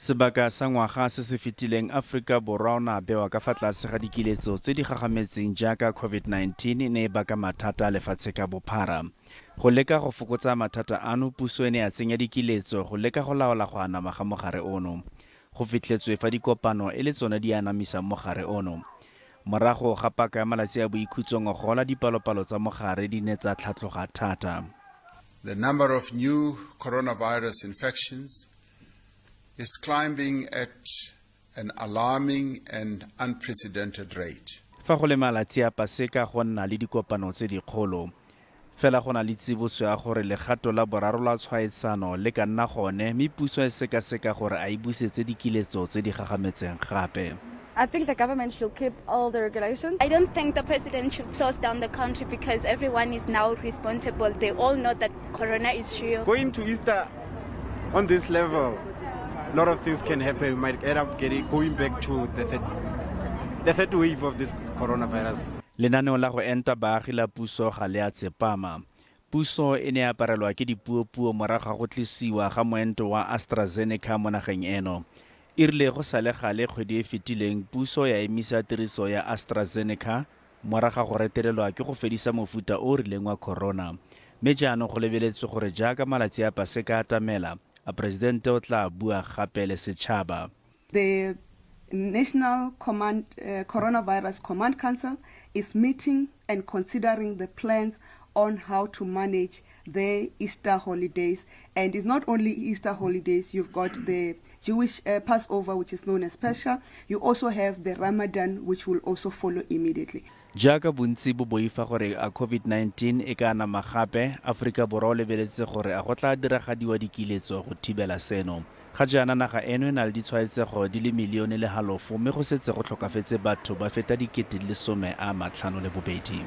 Sebaka sa ngwaga se se fetileng Aforika Borwa o ne a bewa ka fa tlase ga dikiletso tse di gagametseng jaaka Covid-19 e ne e baka mathata lefatshe ka bophara. Go leka go fokotsa mathata ano puso e ne ya tsenya dikiletso go leka go laola go anama ga mogare ono. Go fitlhetswe fa dikopano e le tsone di anamisang mogare ono. Morago ga paka ya malatsi a boikhutso ngogola dipalopalo tsa mogare di ne tsa tlhatloga thata. The number of new coronavirus infections is climbing at an alarming and unprecedented rate. Fa go le malatsi a Paseka go nna le dikopano tse dikgolo. Fela go na le tsiboso ya gore legato la boraro la tshwaetsano le ka nna gone mme puso e sekaseka gore a e busetse dikiletso tse di gagametseng gape. I think the government should keep all the regulations. I don't think the president should close down the country because everyone is now responsible. They all know that corona is real. Going to Easter on this level, a lot of things can happen. We might end up getting going back to the third wave of this coronavirus. Lenaneo la go enta baagi la puso ga le a tsepama. Puso e ne ya aparelwa ke dipuopuo morago ga go tlisiwa ga moento wa AstraZeneca mo nageng eno. E rile go sa le gale kgwedi e fetileng puso ya emisa tiriso ya AstraZeneca morago ga go retelelwa ke go fedisa mofuta o o rileng wa corona. Mme jaanong go lebeletswe gore jaaka malatsi a Paseka a atamela, a presidente o tla bua gape le setšhaba. The National Coronavirus Command Council is meeting and considering the plans on how to manage the Easter holidays. And it's not only Easter holidays, you've got the Jewish Passover, which is known as Pesach. You also have the Ramadan, which will also follow immediately. Jaaka bontsi bo boifa gore a COVID-19 e ka anama gape, Aforika Borwa o lebeletse gore a go tla diragadiwa dikiletso go thibela seno. Ga jaana naga eno e na le ditshwaetsego di le milione le halofo mme go setse go tlhokafetse batho ba feta 58 000.